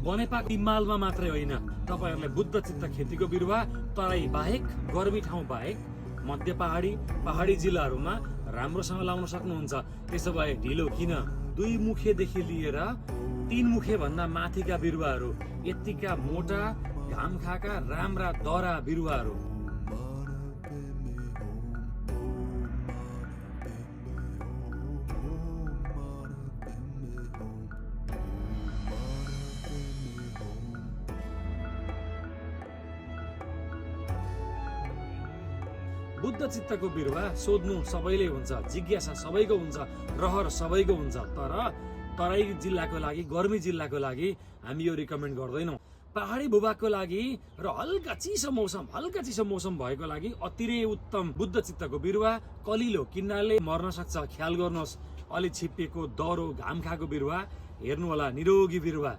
बनेपाको हिमालमा मात्रै होइन, तपाईहरुले बुद्ध चित्त खेतीको बिरुवा तराई बाहेक, गर्मी ठाउँ बाहेक मध्य पहाडी जिल्लाहरूमा राम्रोसँग लाउन सक्नुहुन्छ। त्यसो भए ढिलो किन? 2 मुखेदेखि लिएर 3 मुखे भन्दा माथिका बिरुवाहरू, यतिका मोटा घाम खाका राम्रा दरा बिरुवाहरू। बुद्ध चित्तको बिरुवा सोध्नु सबैले हुन्छ, जिज्ञासा सबैको हुन्छ, रहर सबैको हुन्छ। तर तराई जिल्लाको लागि, गर्मी जिल्लाको लागि हामी यो रिकमेन्ड गर्दैनौँ। पहाडी भूभागको लागि र हल्का चिसो मौसम भएको लागि अति नै उत्तम बुद्ध चित्तको बिरुवा। कलिलो किन्नाले मर्न सक्छ, ख्याल गर्नुहोस्। अलि छिप्पिएको दह्रो घाम खाएको बिरुवा हेर्नु होला, निरोगी बिरुवा।